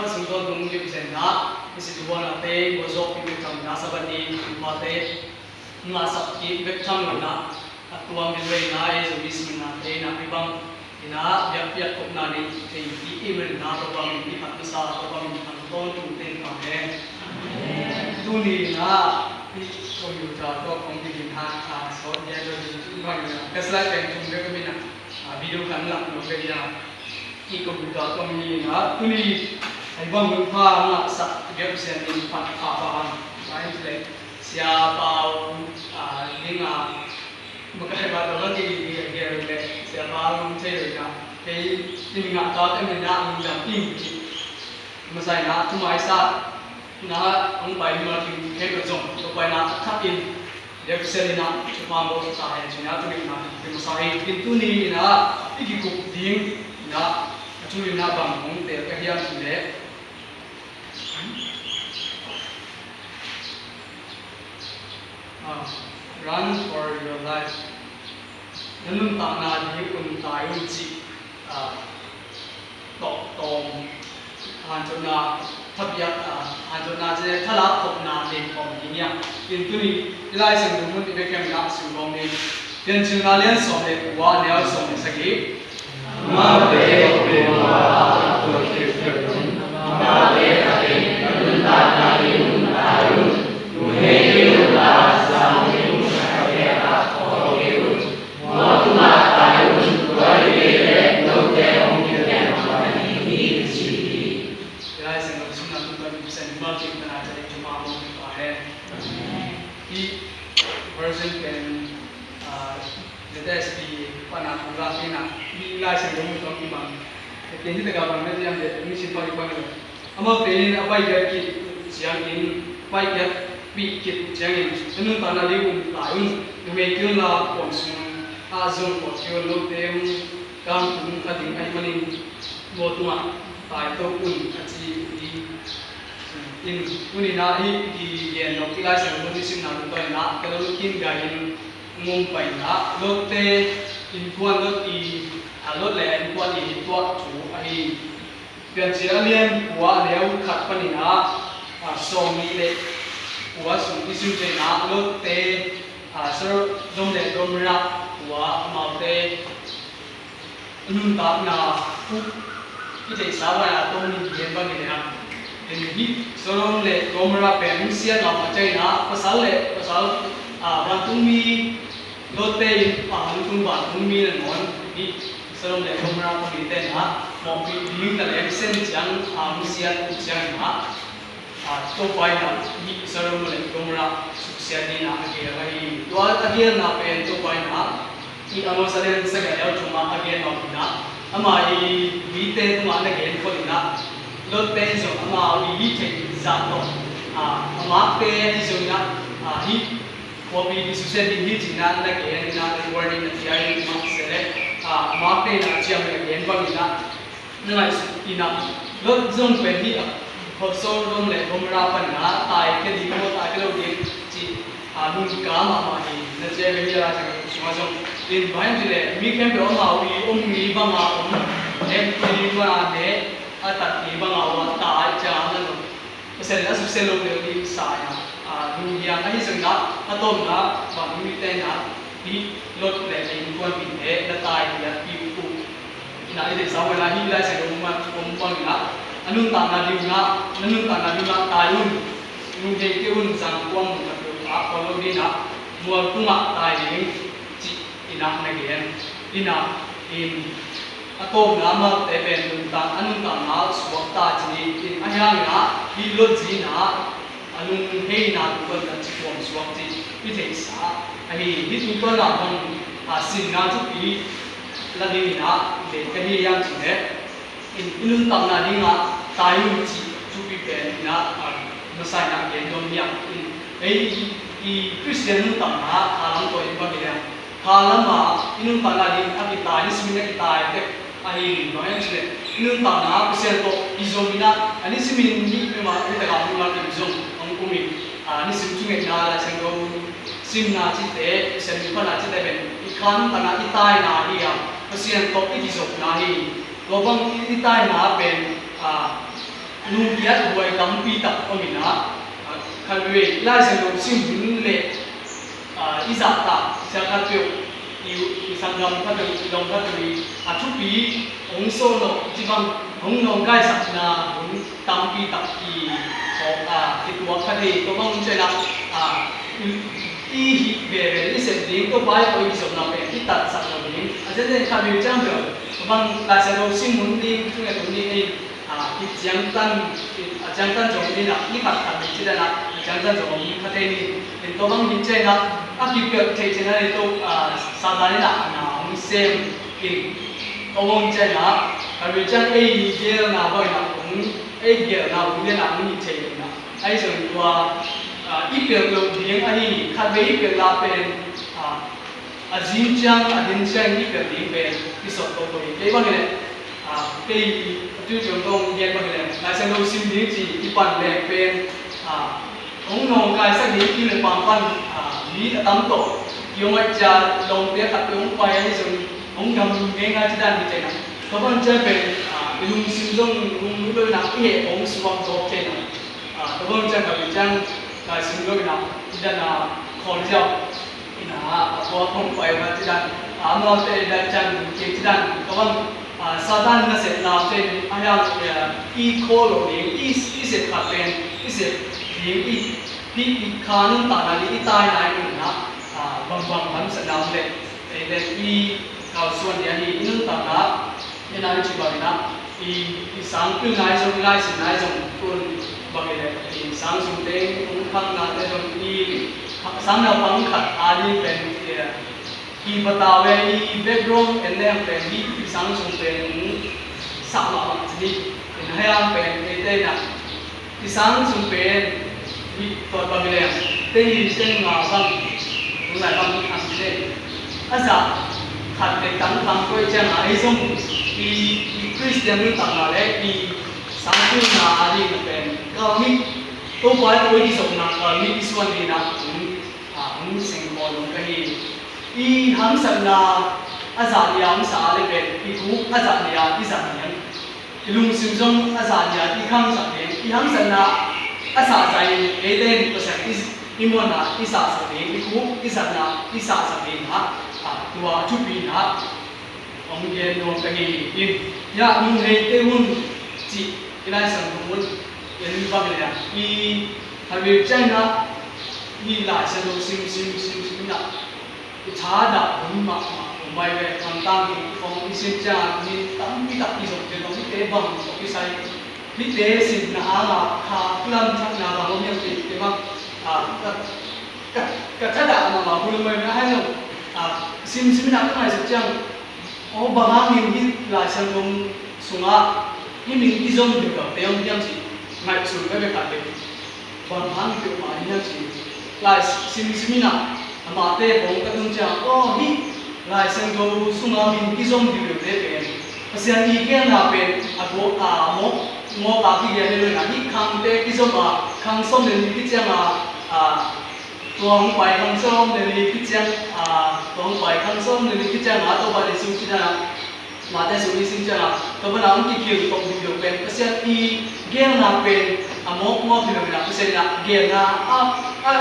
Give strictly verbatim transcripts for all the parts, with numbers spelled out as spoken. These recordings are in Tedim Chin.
Sung tawntung bik zen na, i si tu buan a te, gua zawh pi bek tham na, Sabbath ni, tumpa te, ngah sak pi bek tham lo na, a tuang bik vei na, e zo mi si na te na, i bang, i na, biak piak kop na ni, te i ti i men na, to bang i phat na sa, to bang i phat tawntung te na, e. Tuni na, i computer to kong bik in ha, a, sawt dia to, i bang i na, ka slide pen tum bek a mi na, a, video kan lak lo bek ya. I computer tawh mi na, tuni, ai bang hun pha ngah sak biak sian in phat pha pha hang. Pai le, Sia Pau, a, ding a, makai ba tawh ka ki di di a gial le, Sia Pau lung thei lo na, kei in ngah ta te mi na, lung dam ing ki. Masai na, tu mai sa, na, ang pai ma ting, kei lo zong, tu pai na, thak in, Biakpiakna in ah, Topa mawhta hen cih na, tuni in ah, i masa hi. Kin tuni in ah, i kikup ding in ah, a thu in ah bang hong tel ka hiam cih leh, ah, run for your life. Na nuntakna ding un tai un cih, ah, tawh tawm, hanciamna thapiak, ah, hanciamna cih leh thalak khopna nei khawm ding hi a. Kin tuni i Lai Siangtho mun i bek hiam in ah sim khawm ni. Piancilna lian sawm le kua, neu sawm le sagih. Amaute a kong pia nop a, a tuak khempeuh in amaute thakin na nuntakna ding un tai un. Nuhmei kei un la, sang kei un, a kei a, khawl kei un. Mawh tungah tai un, tua hi kei leh note hong kilem mahmah ding hi, ci hi. I Lai Siangtho simna tungtawn in Pasian mimal kikna ciat in Topa mawhta hen. Hih version pen, ah, Z S P pana kong lak in ah, hih Lai Siangtho mun tawh kibang. Ken hih takah bang na diam deh, mi sim pah i bang lo. Amaute in a paikhiat khit uh ciangin, paikhiatpih khit uh ciangin, na nuntakna ding un tai un, nuhmei kei un la, kuam sungah zong kuam kei un, note hong kamtung a ding ahih manin, mawh tungah tai to un, a ci uh hi. In, tuni in ah hih i gen nop i Lai Siangtho mun i simna tungtawn in ah, Thessaloniki gai in hong om pai in ah, Lotte innkuan, Lot i, a, Lot le a innkuan i tuah thu ahi. Piancil a lian kua, neu khat panin ah, a, sawmnih le kua sung i sim ciangin ah, Lotte, a, Sodom le Gomorrah tua amaute nuntakna uh i theihsa bangin ah, tawm ni gen bangin ah, hih Sodom le Gomorrah pen hong siat mahmah ciangin ah, pasal le pasal, a, vantungmi, Lotte in a hong tung vantungmi nangawn hih Sodom le Gomorrah khua mite in ah mawhpih ding na lem sen ciang, a, hong siat uh ciangin ah, a, Topa in ah hih Sodom le Gomorrah suksiat dingin ah a geel ahi. Tua a geelna pen Topa in ah hih Amos a lian sagih a neu thum ah a gen bangin ah, ama i mite tungah na genkhol in ah, Lotte in zong ama i hih theih zah tawh, a, a makte ahi zongin ah, a, hih khuapi i susia ding hi ci-in ah na gen in ah, na warning na pia hi mah se leh, a, a makte in ah a ciam na gen bangin ah, na ngaihsut in ah, Lot zong pen hih a, Sodom le Gomorrah panin ah tai khia ding maw, tai khia lo ding cih, a, nuntak mahmah hi. Na ciam hi a, sungah zong in, bang hiam cih leh mi khempeuh amau i om ni bangin a om, em ni bangin a ne, a tat ni bangin a om, a tai ciang a na zong Pasian in a susia lo deuh ding sa in ah, a, lunghiang ahi zongin ah, a tawpna bang mite in ah, hih Lot le a innkuanpihte na taikhiatpih uh in ah, i theihsa bangin ah hih Lai Siangtho mun ah om bangin ah, a nuntakna ding un ah, na nuntakna ding un ah tai un, lunghiang kei un, zang kuang mun ah khawl lo ding ah, mual tungah tai ding cih in ah na gen in ah, in a tawpna amaute pen nuntak, a nuntakna suakta ci ni in, ahi hangin ah hih Lot zi in ah a lungheina tungtawn in ah ci kuam suak cih i theihsa ahi. Hih tungtawn ah bang, a, sinna thupi la dingin ah gen ka hi hiam cih leh, in, i nuntakna dingah tai un cih thupi pen in ah, a, masa in ah gen nuam hi a. In, ei i, i Khristian nuntakna ah khalam tawh in bang hiam, khalam ah i nuntakna ding a kitai, nisimin a kitai tek ahi. Bang hiam cih leh i nuntakna Pasian tawh kizom in ah, a nisimin mi, mimal, mi takah mimal kizom hong um in, a, nisim thungetna Lai Siangtho simna cihte, Pasian min phatna cihte pen i kha nuntakna i taina hi a, Pasian tawh i kizopna hi. Tua bang i, i taina pen, a, a Lungkiat huai tampi tak om in ah, khatvei Lai Siangtho sim hun leh, ah, i zahtak sia khatpeuh, i, i sanggam khatpeuh, i lawm khatpeuh i a thupi hong sawlawh, ci bang hong nawngkaisakna hun tampi tak i, ah, i tuak kha thei. Tua bang hun ciang ah, ah, i, i hih veve i sep ding, Topa i poi i zopna pen i tatsak lo ding. A zenzen khatvei ciang bel tua bang Lai Siangtho sim hun ding, thunget hun ding ei, a, kiciangtan, a ciangtan zong ni na, ni khat khat ni ci dan a, a ciangtan zong om kha thei ni. In tua bang hi ciang a, a kipelh thei ciang a ni to, a, Satan in a, na hong sem in. Tua bang ciang a, ka ri ciang ei ni gel na bang na hong, ei gel na hong ni na hong ni thei na. Ai zong tua, a, i pelh lo ding a hi, khat vei i pelh la pen, a, a zing ciang, a din ciang i pelh ding pen i sawt ko ko hi. Kei bang hi leh, a, kei a tui ciang kong gen bang hi leh, Lai Siangtho sim ding ci i pan leng pen, a, hong nawngkaisak ding i le pang pan, a, mi a tam tawh ki hong aih cia lawmte khat pe hong pai a hi zong hong gam ngeingai ci dan hi ciang a. Tua bang ciang pen, a, i lungsim zong lunglut lo in a i heh hong suak zawk ciang a. A, tua bang ciang ka pi ciang Lai Siangtho lo in a i dan a khawl ziau. Ina, a tua kong pai ma ci dan, a, amaute dan ciang ding kei ci dan, tua bang, a, Satan nasepna pen, a hiang, eh, i khawl lo ding, i, i sep khat pen, i sep ding, i, i, i kha nuntakna ding, i taina ding ina, a, bangbang hamsatna om leh, eh, leh i kalsuan ding ahi, i nuntakna, Ina i ci bangin ah, i, i sangpilna i zong, i laisinna i zong, tun bangin leh, i sang sungte, hong khangna te zong, i sang naupang khat a ding pen, i, i bata ve, i background en leng pen, i, i sang sung pen, sak mahmah ci ni, in haiang pen, eite na, I sang sung pen, i tuat bang leng, teng li teng nga bang, tunai bang i khang ci leng. A zah khat le tang khang koi ciang a, ei zong i, i Christian nuntakna le i sangpilna a ding pen, kalmi, Topa i koi i zong na kalmi i suan ding na, hong, a, hong seng khawl nung ka hi. I hamsatna a zah lia hong sa a le pen, i kuk a zah lia i zah niang. I lungsim zong a zah nia i khangsak ding, i hamsatna a sahzah in, eite in Pasian i, i muanna i sahsak ding, i kuk i zatna i sahsak ding ah, a, tua a thupi in ah, hong gen nuam ka hi in, ya, nung hei te hun cih, i Lai Siangtho hun, en bang le, i, a vil ciang ah, i Lai Siangtho sim, sim, sim, sim in ah, I thadah hun mahmah, hun mai ve, thangtang hi, kong i sin ciang, min tampi tak i zong te, kong i te bang, kong i sai. Hih te sin na hang a, kha kilam thak na bang, om yang te, te bang, a, ka, ka, ka thadah mahmah, hun mai ve, hai lo, a, sim, sim na ka mai suk ciang, o, bang hangin hih Lai Siangtho sungah, hih min i zong ding ka, te om diam si, ngaihsun ve ve ka te. Bang hang peuhmah hi hiam cih, Lai sim, sim in ah, amahte kong ka tun ciang, aw, hih Lai Siangtho sunga min kizom deuhdeuhte pen, Pasian i gelna pen, a gawk a mawk, mawk a kigel hi lo in ah, hih khangte kizom a, khang sawm le li kiciang a, a, tua hong pai khang sawm le li kiciang a, tua hong pai khang sawm le li kiciang a, Topa Jesu ci dan a, Mate sung i sin ciang a, tua pan a hong kikhil tawh deuhdeuh pen, Pasian i gelna pen, a mawkmawk hi lo in ah, Pasian in ah gelna a, a,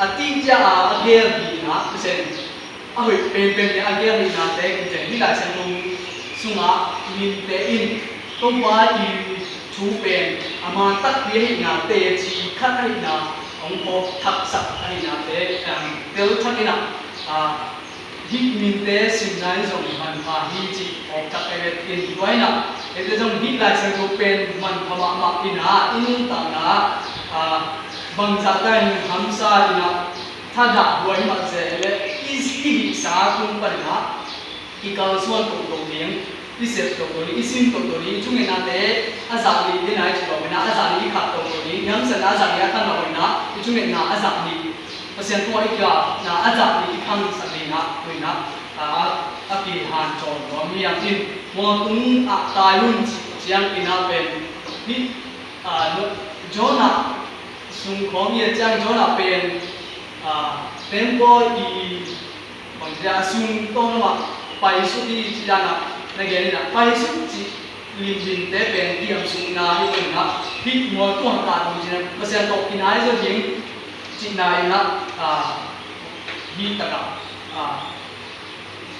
a tih ciang a, a gel hi in ah, Pasian a hoih penpen le a gel hi in ah te, Pasian hih Lai Siangtho sungah minte in, Topa i thu pen, a man takpi ahihna te, ci khat ahihna, hong phawk thaksak ahihna te, um, tel thak in ah, ah, Hih minte simna in zong manpha hi cih awk tak ei vet in tua in ah, eite zong hih Lai Siangtho pen manpha mahmah in ah, i nuntakna ah, a, bangzah ta in hamsa in ah, thadah huai mah se le i, i hihsa tung pan in ah, i kalsuan toto ding, i sep toto ding, i sim toto ding, i thungetnate a zah nih ding a i ci lo in ah, a zah nih i khat toto ding, i hamsatna a zah nih a khan lo in ah, i thungetna a zah nih Pasian tungah i kiatna a zah nih i khangsak ding ah, tu in ah, a, a, a kihan cawn nuam hi hang in, mual tung ah tai hun cih ciang in ah pen, hih, a, no, Jonah sung khawng i a ciang Jonah pen, a, temple i, bang ci a sung tawng lamah pai suk i ci dan ah, na gen in ah pai suk cih Limlim te pen kiam sukna hi lo in ah, hih mual tua ka tung cin ah Pasian tawh kinai zaw ding cihna in ah, ah, hih takah, ah,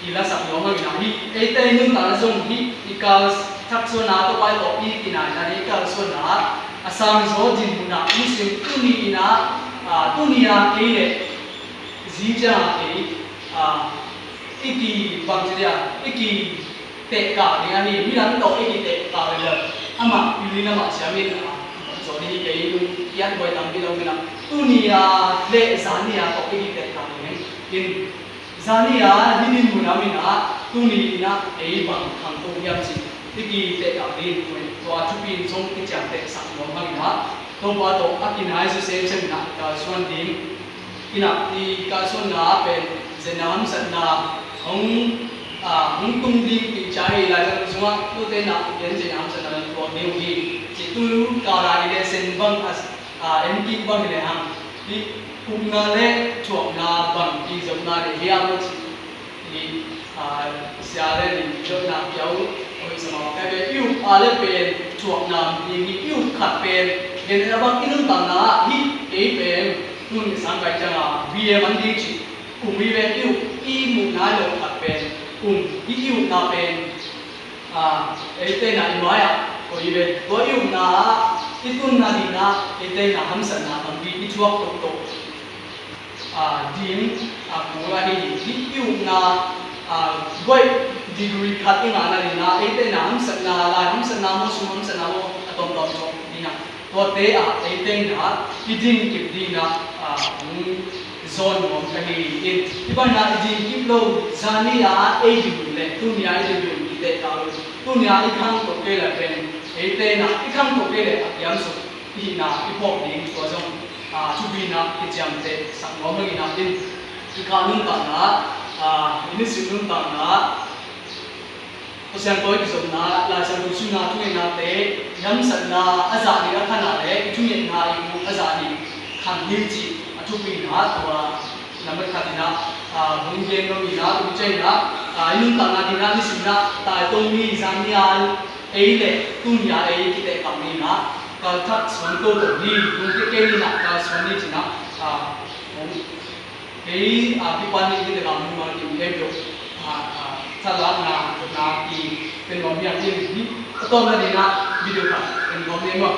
i lasak nuam hang in ah, hih eite i nuntakna zong hih i kalthak suan a, Topa tawh i kinaina ding i kalsuanna a sang zaw dinmun ah i sim tuni in ah, ah, tuni a kei leh zing ciang a kei, ah, i ki bang ci dia, i ki tehkak ding ahi, midang tawh i kitehkak leh amah pilin amah siamin, ah, zaw ding hi kei, lungkiat buai tampi lo in ah, tuni a le zani a tawh i kitehkak ding in, zani a hih dinmun a om in ah, tuni in ah ei bang khangto hiam cih i kitehkak ding in, tua thupi in zong kiciamtehsak nuam hang in ah, Topa tawh a kinai zaw semsem in ah kalsuan ding. Ina i kalsuanna pen zenna hamsatna hong, ah, hong tung ding pi ca hi lai, zan sungah note na pian zenna hamsatna na tuak ding uh hi. Ci tu kau lai le sen bang a, ah, en kik bang hi le hang. Hi ukna le thuakna bang i zopna le hiam lo ci. Hi, ah, sia le ning dotna piau, oi sama ka be i uk a le pen thuakna ding hi, i uk khat pen gen a bang i nuntakna hi, ei pen nun i sang kai ciang a bia man ding ci. Um i ve i uk i mukna lo khat pen um i, i ukna pen, ah, eite na i mai ah ko i ve tua i ukna ah i tunna ding ah eite na hamsatna tampi i thuak toktok, ah, ding, ah, kul ahi hi. Hi i ukna, ah, guai degree khat i ngahna ding ah eite na hamsatna, lai hamsatna maw, sum hamsatna maw, a tomtom tawh ding ah tuate ah eite na i ding kip ding ah, ah, hong zawn nuam ka hi in. Hih bang na i ding kip lo, zani a ei ding le tuni a i ding i tehkak lo, tuni a i khangto kei le pen eite na i khangto kei le a kiam suk i hihna i phawk ding tua zong, ah, thupi in ah kiciamtehsak nuam hang in ah in. I kha nuntakna, ah, i nisim nuntakna, Pasian tawh i kizopna, Lai Siangtho simna, thungetnate i hamsatna a zah ding a khan a le i thungetna i kuk a zah ding khan ding cih a thupi in ah tua nambat khat in ah, ah, hong gen nuam in ah, tua ciang in ah, ah, i nuntakna ding ah nisim in ah tai tong ni, zan ni a ei le tuni a ei kitehkak ni in ah kalthak suan toto ni, lungkia kei ni in ah kalsuan ni ci in ah, ah, hong ei, ah, kipan ni, kite lam hong mal kim kei lo, ah, ah, thalakna, na ki pen nuam hiam in hi, a tawmna ding ah video khat pen nuam ni maw.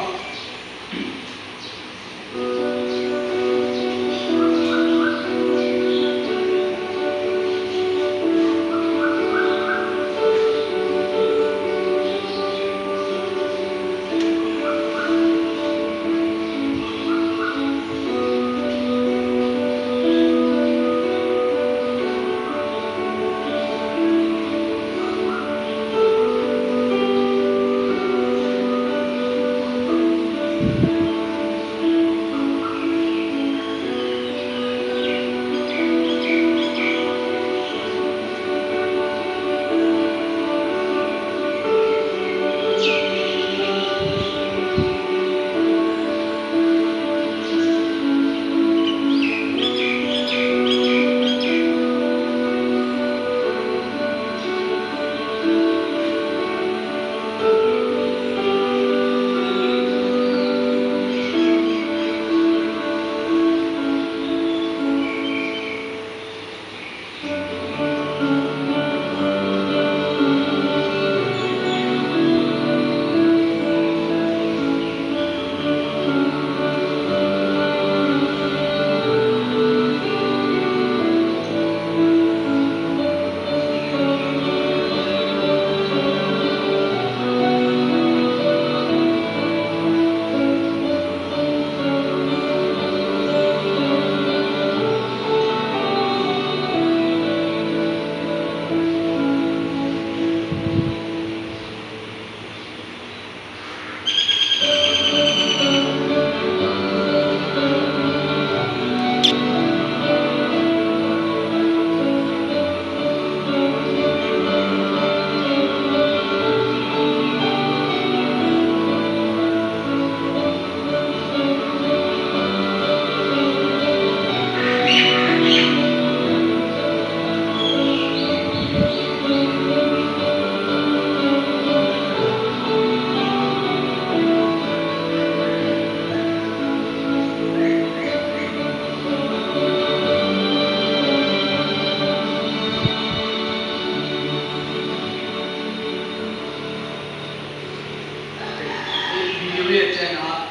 Ui, ciangin ah,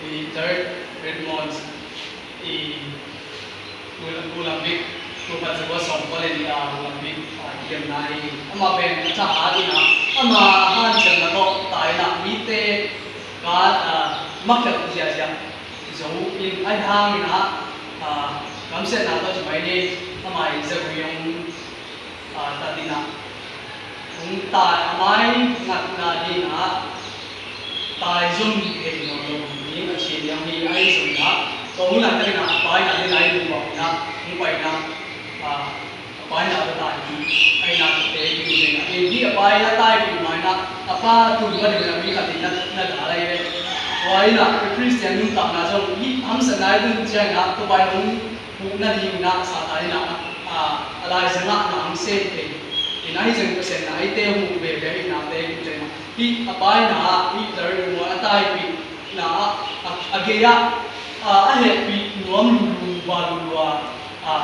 i Derek Redmond, i Gu Lam Bik, tu pa cu sawm pali ni a Gu Lam Bik, a, i kiamna hi. Amah pen a thahat in ah, ama hanciamna tawh tai in ah, mite ka, a, makhial ziahziah zo in ahi hangin ah, a, kamsiatna tawh ci mai ni, amah i zagui hong, a, tat in ah, hong tai a mai ngatna ding ah, tai zom thei nawn lo ding a ci liang hi. Ahi zongin ah, tua hun ah tak in ah, a pa in ah, ni lai lungwang in ah, hong pai in ah, a, a pa in ah, a tai hi, ahi nak te hi ding ah, hi a pa in ah, taipih ma in ah, a pa tun ma ding ah, mi khat in ah, na gal ahi ve. Tua in ah, Khristian nuntakna zong, hih hamsatna i tun ciangin ah, tua pa in hong hukna ding in ah Satan in ah, a, a laizang ah na hong sem thei. Ina hi zong Pasian in ah eite hong huk veve hi in ah te hi teh in ah. Hih a pa in ah, hih Derek Redmond a taipihna ah, a, a gei ah, a, a hehpih nuam lulu, va lulu a, a,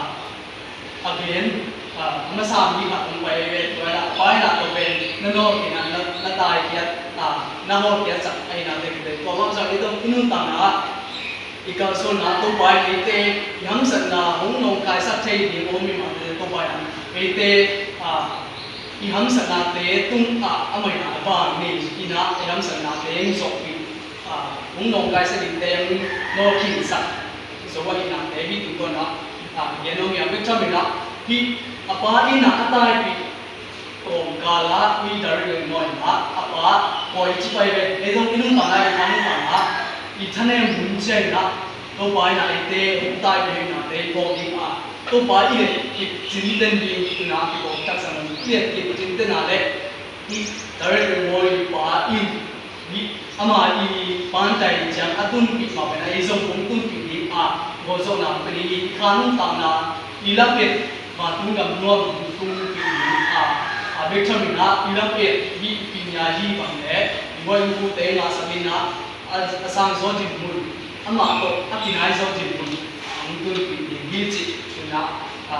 a gen, a, a masa mi khat hong pai ve. Tua in ah a pa in ah, tua pen na nawlkhiat in ah, na, na taikhiat, a, na hawlkhiat sak ahi in ah te hi teh. Tua bang zong i tawh i nuntakna ah, i kalsuanna Topa in eite, i hamsatna hong nawngkaisak thei ding om i mah teh Topa in eite, a, i hamsatnate tungah a maina a vang nei in ah, i hamsatnate hong zawhpih, a, hong nawngkaisak dingte hong nawlkhinsak zo ahi in ah te hi tungtawn ah, a, gen om hi a, bek tham in ah, hih a pa in ah a taipih kawmkal ah, hih Derek Redmond in ah, a pa, koi ci pai ve, ei zong i nuntakna, i tha nuntakna, i thanem hun ciangin ah, Topa in ah eite hong taipih hi in ah te i phawk ding a, Topa i let kip cinten ding in ah kipawk taksa man, i let kip cinten a leh, hih Derek Redmond i pa in, hih ama i pantai ciang a tunpih mah pen a, ei zong hong tunpih ding a, gualzawhna hong pia ding hi. I kha nuntakna, i lam et, vantung gam nuam hong tunpih ding a, a, bek tham in ah, i lam et, hih pinya hi bang leh i guai in kute ngahsak in ah, a, a sang zaw ding mun, amah tawh a kinai zaw ding mun hong tunpih ding hi cih in ah, a,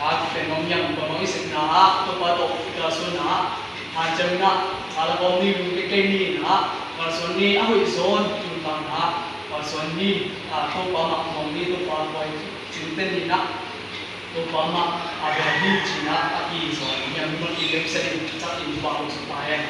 a kipen nuam hiam. Tua bang i sepna ah, Topa tawh i kalsuanna ah, hanciam in ah, sa la kawm ni, lungkia kei ni in ah, kalsuan ni, a hoih zaw nuntakna ah kalsuan ni, a, Topa mah muang ni, Topa koi cinten ni in ah, Topa mah a bel hi ci in ah, a kizawn hiam, i mah i lemsia ding, cak in Topa hong suk ta hen.